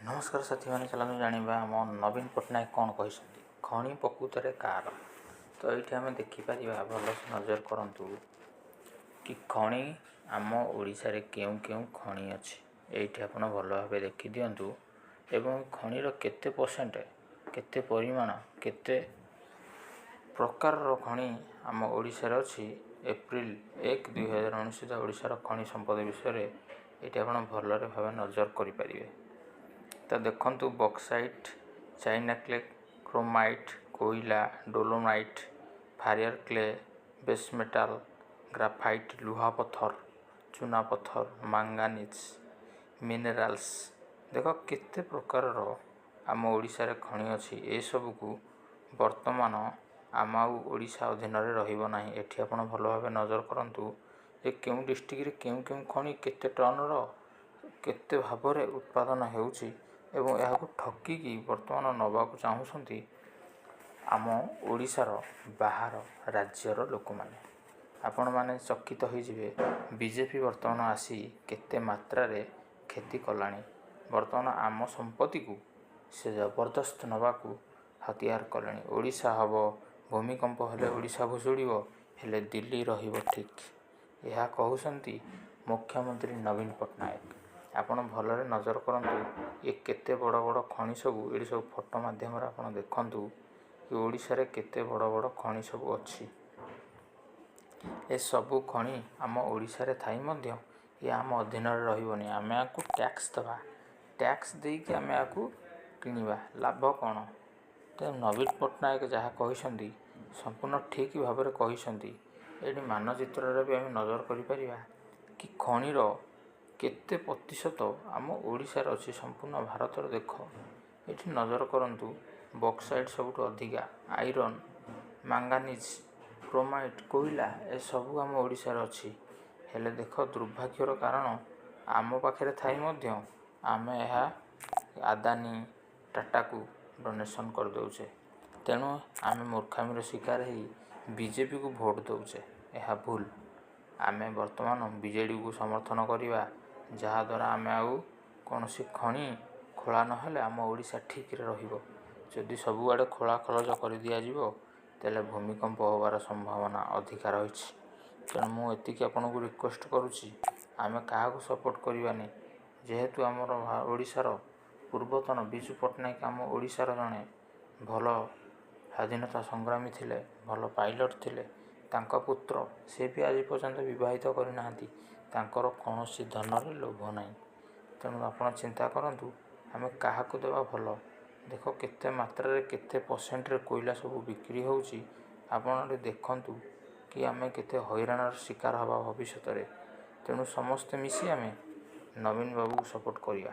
ନମସ୍କାର ସାଥିମାନେ, ଚାଲନ୍ତୁ ଜାଣିବା ଆମ ନବୀନ ପଟ୍ଟନାୟକ କ'ଣ କହିଛନ୍ତି, ଖଣି ପ୍ରକୃତରେ କାହାର। ତ ଏଇଠି ଆମେ ଦେଖିପାରିବା, ଭଲସେ ନଜର କରନ୍ତୁ କି ଖଣି ଆମ ଓଡ଼ିଶାରେ କେଉଁ କେଉଁ ଖଣି ଅଛି। ଏଇଠି ଆପଣ ଭଲ ଭାବେ ଦେଖିଦିଅନ୍ତୁ ଏବଂ ଖଣିର କେତେ ପରସେଣ୍ଟ, କେତେ ପରିମାଣ, କେତେ ପ୍ରକାରର ଖଣି ଆମ ଓଡ଼ିଶାରେ ଅଛି। ଏପ୍ରିଲ 1 2019 ସୁଦ୍ଧା ଓଡ଼ିଶାର ଖଣି ସମ୍ପଦ ବିଷୟରେ ଏଇଠି ଆପଣ ଭଲରେ ଭାବେ ନଜର କରିପାରିବେ। ତ ଦେଖନ୍ତୁ, ବକ୍ସାଇଟ୍, ଚାଇନା କ୍ଲେ, କ୍ରୋମାଇଟ୍, କୋଇଲା, ଡୋଲୋମାଇଟ୍, ଫାରିୟର କ୍ଲେ, ବେସ୍ ମେଟାଲ, ଗ୍ରାଫାଇଟ୍, ଲୁହା ପଥର, ଚୁନା ପଥର, ମାଙ୍ଗାନିଜ୍ ମିନେରାଲ୍ସ। ଦେଖ କେତେ ପ୍ରକାରର ଆମ ଓଡ଼ିଶାରେ ଖଣି ଅଛି। ଏସବୁକୁ ବର୍ତ୍ତମାନ ଆମ ଆଉ ଓଡ଼ିଶା ଅଧୀନରେ ରହିବ ନାହିଁ। ଏଠି ଆପଣ ଭଲ ଭାବେ ନଜର କରନ୍ତୁ ଯେ କେଉଁ ଡିଷ୍ଟ୍ରିକ୍ଟରେ କେଉଁ କେଉଁ ଖଣି କେତେ ଟନ୍ର କେତେ ଭାବରେ ଉତ୍ପାଦନ ହେଉଛି ଏବଂ ଏହାକୁ ଠକିକି ବର୍ତ୍ତମାନ ନେବାକୁ ଚାହୁଁଛନ୍ତି ଆମ ଓଡ଼ିଶାର ବାହାର ରାଜ୍ୟର ଲୋକମାନେ। ଆପଣମାନେ ଚକିତ ହୋଇଯିବେ, ବିଜେପି ବର୍ତ୍ତମାନ ଆସି କେତେ ମାତ୍ରାରେ କ୍ଷତି କଲାଣି। ବର୍ତ୍ତମାନ ଆମ ସମ୍ପତ୍ତିକୁ ସେ ଜବରଦସ୍ତ ନେବାକୁ ହତିଆର କଲେଣି। ଓଡ଼ିଶା ହେବ ଭୂମିକମ୍ପ ହେଲେ ଓଡ଼ିଶା ଭୁଷୁଡ଼ିବ, ହେଲେ ଦିଲ୍ଲୀ ରହିବ ଠିକ୍, ଏହା କହୁଛନ୍ତି ମୁଖ୍ୟମନ୍ତ୍ରୀ ନବୀନ ପଟ୍ଟନାୟକ। ଆପଣ ଭଲରେ ନଜର କରନ୍ତୁ, ଏ କେତେ ବଡ଼ ବଡ଼ ଖଣି ସବୁ ଏଠି ସବୁ ଫଟୋ ମାଧ୍ୟମରେ ଆପଣ ଦେଖନ୍ତୁ କି ଓଡ଼ିଶାରେ କେତେ ବଡ଼ ବଡ଼ ଖଣି ସବୁ ଅଛି। ଏସବୁ ଖଣି ଆମ ଓଡ଼ିଶାରେ ଥାଇ ମଧ୍ୟ ଇଏ ଆମ ଅଧୀନରେ ରହିବନି। ଆମେ ୟାକୁ ଟ୍ୟାକ୍ସ ଦେବା, ଟ୍ୟାକ୍ସ ଦେଇକି ଆମେ ୟାକୁ କିଣିବା, ଲାଭ କ'ଣ? ତେଣୁ ନବୀନ ପଟ୍ଟନାୟକ ଯାହା କହିଛନ୍ତି ସମ୍ପୂର୍ଣ୍ଣ ଠିକ୍ ଭାବରେ କହିଛନ୍ତି। ଏଇଠି ମାନଚିତ୍ରରେ ବି ଆମେ ନଜର କରିପାରିବା କି ଖଣିର କେତେ ପ୍ରତିଶତ ଆମ ଓଡ଼ିଶାରେ ଅଛି ସମ୍ପୂର୍ଣ୍ଣ ଭାରତରେ। ଦେଖ, ଏଠି ନଜର କରନ୍ତୁ, ବକ୍ସାଇଟ୍ ସବୁଠୁ ଅଧିକା, ଆଇରନ୍, ମାଙ୍ଗାନିଜ୍, କ୍ରୋମାଇଟ୍, କୋଇଲା ଏସବୁ ଆମ ଓଡ଼ିଶାରେ ଅଛି। ହେଲେ ଦେଖ, ଦୁର୍ଭାଗ୍ୟର କାରଣ, ଆମ ପାଖରେ ଥାଇ ମଧ୍ୟ ଆମେ ଏହା ଆଦାନୀ ଟାଟାକୁ ଡୋନେସନ୍ କରିଦେଉଛେ। ତେଣୁ ଆମେ ମୂର୍ଖାମିର ଶିକାର ହେଇ ବିଜେପିକୁ ଭୋଟ ଦେଉଛେ, ଏହା ଭୁଲ। ଆମେ ବର୍ତ୍ତମାନ ବିଜେଡ଼ିକୁ ସମର୍ଥନ କରିବା, ଯାହାଦ୍ୱାରା ଆମେ ଆଉ କୌଣସି ଖଣି ଖୋଳା ନହେଲେ ଆମ ଓଡ଼ିଶା ଠିକ୍ରେ ରହିବ। ଯଦି ସବୁଆଡ଼େ ଖୋଳା ଖଲଚ କରିଦିଆଯିବ, ତାହେଲେ ଭୂମିକମ୍ପ ହେବାର ସମ୍ଭାବନା ଅଧିକା ରହିଛି। ତେଣୁ ମୁଁ ଏତିକି ଆପଣଙ୍କୁ ରିକ୍ୱେଷ୍ଟ କରୁଛି, ଆମେ କାହାକୁ ସପୋର୍ଟ କରିବାନି। ଯେହେତୁ ଆମର ଓଡ଼ିଶାର ପୂର୍ବତନ ବିଜୁ ପଟ୍ଟନାୟକ ଆମ ଓଡ଼ିଶାର ଜଣେ ଭଲ ସ୍ୱାଧୀନତା ସଂଗ୍ରାମୀ ଥିଲେ, ଭଲ ପାଇଲଟ୍ ଥିଲେ, ତାଙ୍କ ପୁତ୍ର ସେ ବି ଆଜି ପର୍ଯ୍ୟନ୍ତ ବିବାହିତ କରିନାହାନ୍ତି, ତାଙ୍କର କୌଣସି ଧନରେ ଲୋଭ ନାହିଁ। ତେଣୁ ଆପଣ ଚିନ୍ତା କରନ୍ତୁ, ଆମେ କାହାକୁ ଦେବା ଭଲ। ଦେଖ କେତେ ମାତ୍ରାରେ କେତେ ପରସେଣ୍ଟରେ କୋଇଲା ସବୁ ବିକ୍ରି ହେଉଛି। ଆପଣ ଟିକେ ଦେଖନ୍ତୁ କି ଆମେ କେତେ ହଇରାଣର ଶିକାର ହେବା ଭବିଷ୍ୟତରେ। ତେଣୁ ସମସ୍ତେ ମିଶି ଆମେ ନବୀନ ବାବୁକୁ ସପୋର୍ଟ କରିବା।